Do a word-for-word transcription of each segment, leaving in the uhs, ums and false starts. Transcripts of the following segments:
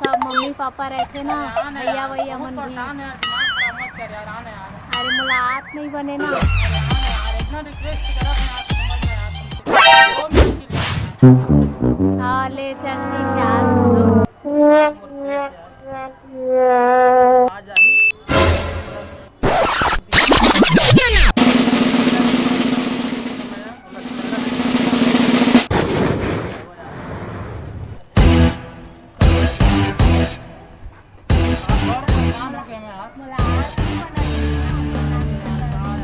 सब mummy papa रहिथे ना, भैया भैया मन भी। परेशान है यार, दिमाग खराब मत कर यार, आ ना यार। अरे मोला आत नहीं बने ना। अरे आ ना यार, इतना रिक्वेस्ट करत है यार, समझ में यार तुमसे। दो मिनट की बात है। हाँ, ले चल, ठीक है, आ जाओ। आ जाही। मोला आज भी बना दीजिए ना, मोला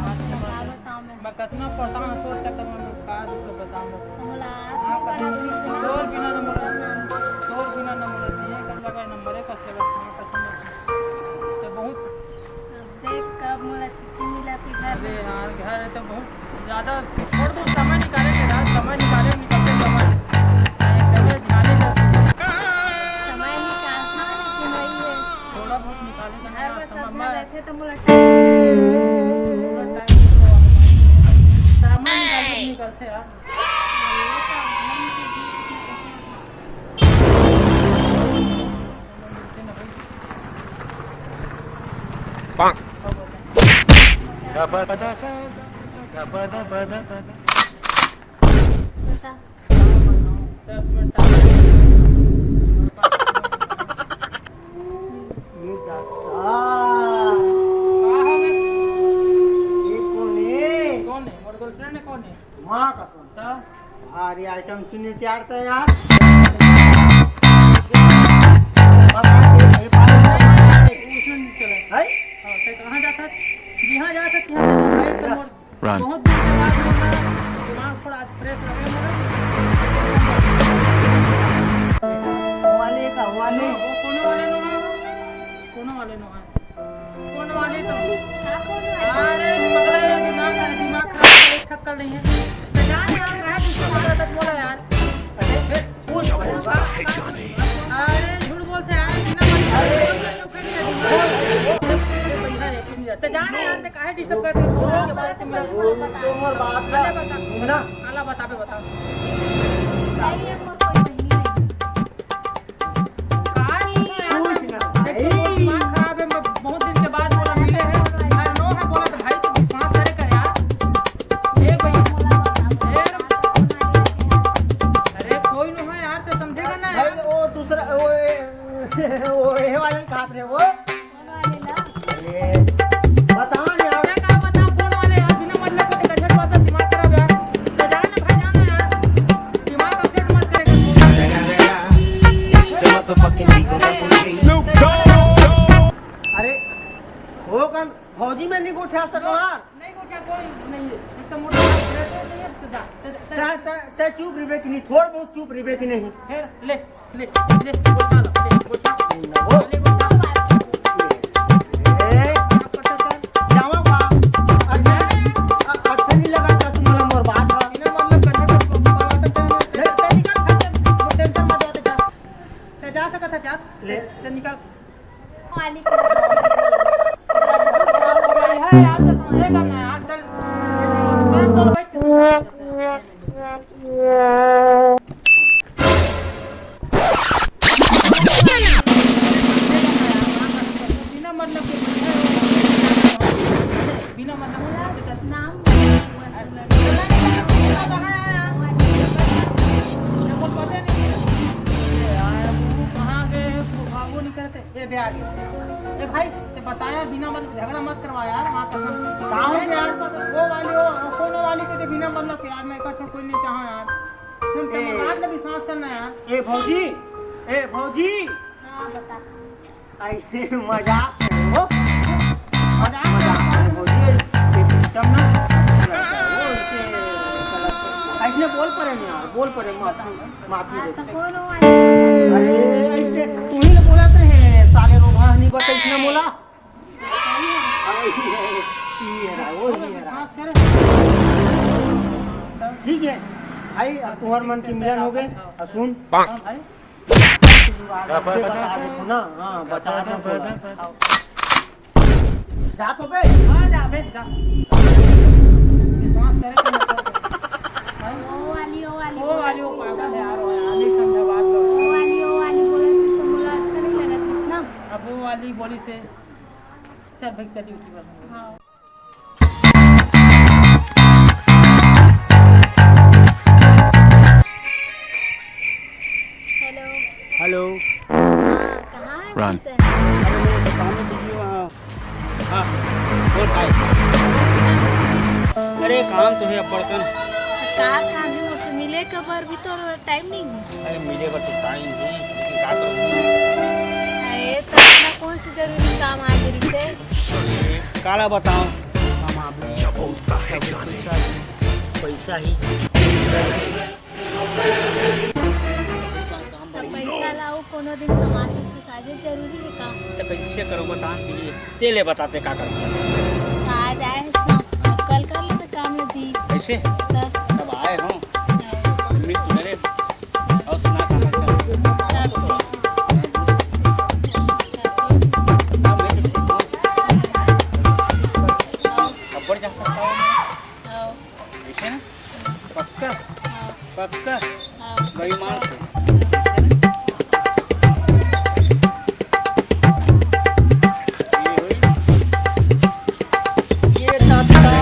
आज भी बना दीजिए। मैं कतना परेशान हूँ तोर चक्कर में, मैं का दुख बताऊँ। मोला आज भी बना दीजिए ना। तोर बिना न मोला, तोर बिना न मोला जिए कर लगा, न मरे कर लगा, खाए कसम से। तो बहुत अब देख कब मोला छुट्टी मिला फिर घर अरे में। यार, घर तो बहुत ज्यादा छोड़ दो, समय निकाले के यार, समय निकाले, निकलते समय। अरे, कभी ध्यान नहीं करते। समय निकालना लेकिन वही है। थोड़ा बहुत निकाले के घर ना, में सब समय जन में रहते तो मोला टाइम थोड़ा टाइम तो समय निकाल के निकलते यार। बता। ये दादा। का हो गए? ये कौन है? कौन है? मोर girlfriend है, कौन है? माँ कसम। तो? भारी item सुनने से आड़ता है यार। पता है, ये पागल है। उसने नहीं चला। है? हाँ, तो कहाँ जाता है? जी हाँ, जाता है, यहाँ जाता है। भाई, तो मोर Run। बहुत दिन के बाद मिला, दिमाग थोड़ा आज fresh लगे मेरा। वाले का वाले। वो कोनो वाले नो है, कोनो वाले नो है, कोनो वाले तो। अरे पगला है, दिमाग है, दिमाग खराब है, एक थक्कल नहीं है। तो जान यार, कहे तुझको पता तक बोला यार। अरे फिर पूछ। अरे झूठ बोलते यार, बिना मतलब। तो जाने यार, ते काहे disturb करते हो? फोन के बाद तुम लोग वो तो मोर बात अरे बता। सुन ना। आला बता बे, बता। का सुना यार? पूछ ना। देख, तो दिमाग खराब है, मैं बहुत दिन के बाद बोला मिले हैं। अरे नो है बोला तो भाई तो विश्वास करे कर यार। ए भाई। ए, अरे कोई नो है यार, तो समझेगा ना भाई, यार। वो दूसरा, वो, ए, वो ये वाले खात रहे वो। अरे, बता ना यार। मैं का बताऊं, कौन वाले यार, बिना मतलब के गजब बात, दिमाग खराब यार। तो जान ना भाई, जान ना यार, दिमाग upset मत करेगा। अरे, हो कन भौजी में नहीं गोठा सकवा। नहीं गोठा कोई नहीं है, एक तो मोटा नहीं है, तो जा, तो जा। ते, ते, ते चुप रहिबे कि नहीं, थोड़ बहुत चुप रहिबे कि नहीं। फिर ले। ले, ले, गोठा ला, ले, गोठा। ले, गोठा। ए, जावा बा। अच्छा, अ-, अच्छा नहीं लगा था तुम्हारा मोर बात है। बिना मतलब करने को बात है, तो ले। तो निकल, खत्म। वो tension मत ले, जा। तो जा सकत है, जा। ले। तो निकल। वाली है यार, तो समझेगा ना यार, चल। मैं तो भाई बिना मतलब के बिना मतलब के नाम। कहाँ गए हैं? वो नहीं करते। ए बे आ गए। ए भाई, ते बताया बिना मतलब झगड़ा मत करवा यार, माँ कसम। का हो गया यार? वो वाली, वो कोनो वाली के ते बिना मतलब के यार, मैं इकट्ठा कोई नहीं चाहा यार। सुन, ते ए। बात ले विश्वास करना यार। ए भौजी, ए भौजी। हाँ, बता। ऐसे मजाक में हो। मजाक मजाक में। में भौजी, ये सिस्टम ना। वो इसे ऐसे बोल पड़े नहीं यार, बोल पड़े, माफ, माफी दे। हाँ, तो कौन हो? अरे, ऐसे तू ही ना बोला तो है, साले रोगहा नहीं बता, इसने बोला। हाँ, ये है, ये है, वो ही है। ठीक है, भाई, अब तुम्हार मन की मिलन हो गए, और सुन। हाँ, भाई। बता दे ना, हाँ, बता दे। जा तो बे। हाँ, जा बे, जा। विश्वास करे तो मत कर। भाई। ओ वाली, ओ वाली, ओ वाली, ओ पागल है यार, ओ यार, नहीं समझा बात को। ओ वाली, ओ वाली बोले तो मोला अच्छा नहीं चली बोली से, चल भाई, चली उठी बात। हाँ। हेलो। हेलो। हाँ, कहाँ है? अरे, मैं तो काम में बिजी हूँ, हाँ। हाँ, बोल भाई। अरे, काम तो है अब्बड़ कन। का काम है? मोर से मिले के बर भी तो टाइम नहीं है। अरे, मिले बर तो टाइम है, लेकिन का करूँ? अरे, तो अपना कौन सी जरूरी काम आ गई से? काला बताओ, हम आप पैसा ही, पैसा ही। तो पैसा ला, वो कोनो दिन कमा सकते, साजे जरूरी है का? तो कैसे करो बता, ये तेले बताते का करो? आज आए हैं ना, अब कल कर लेते काम ना जी। कैसे? तो तब आए हो, हाँ। मम्मी तुम्हारे और सुना कहाँ का? सब ठीक। हाँ, मैं तो ठीक हूँ। हाँ। अब बढ़ जा सकता हूँ। हाँ। ऐसे ना? पक्का? हाँ। पक्का? हाँ। बेईमान से। ऐसे ना? ये हुई। ये दादा।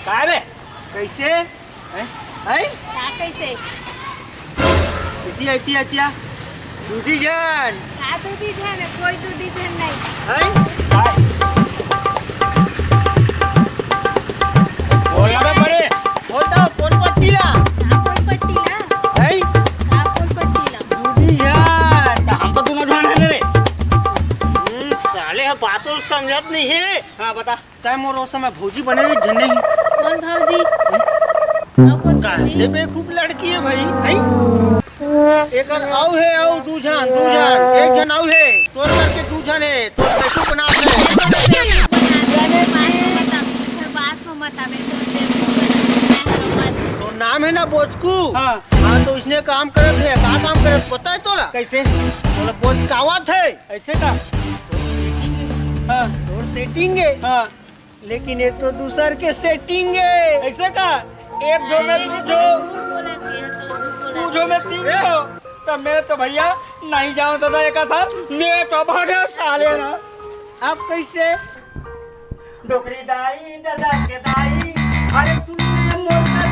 का रे? कैसे? हैं? हैं? का कैसे? इतिया, इतिया, इतिया। दूधी झन। का दूधी झन? कोई दूधी झन नहीं। हैं? काय? बोल ना बे बड़े। बोल तो, बोल पट्टी ला। का बोल पट्टी ला? हैं? का बोल पट्टी ला? दूधी झन। तो हम तो दोनों झन है रे। हम्म, साले, हम बातों समझत नहीं है। हाँ, बता। तै मोर ओ समय भौजी बने रही झन नहीं। कौन भौजी? हैं? और कौन भौजी? कैसे बेवकूफ लड़की है भाई, हैं? एकर आऊ है, आऊ दू झन, दू झन, एक झन आऊ है, तोर करके दू झन है, तोर बेवकूफ बना है। बात में मत आ, फिर बात में मत आवे, तो बेवकूफ बना, मैं समझ। तोर नाम है ना बोचकू? हाँ। हाँ, तो इसने काम करत है, का काम करत पता है तोला? कैसे? तोला बोचकावत है। ऐसे का? हाँ। तोर सेटिंग है। हाँ। लेकिन ये तो दूसर के सेटिंग है। ऐसे का? एक झो में अरे, दू झो, झूठ बोलत है, तो झूठ बोलत है। दू झो में तीन झो। तो मैं तो भैया नहीं जाऊं दादा, एक साथ मैं तो भागे साले ना। अब कैसे? डोकरी दाई, दादा के दाई, अरे सुन ले मोर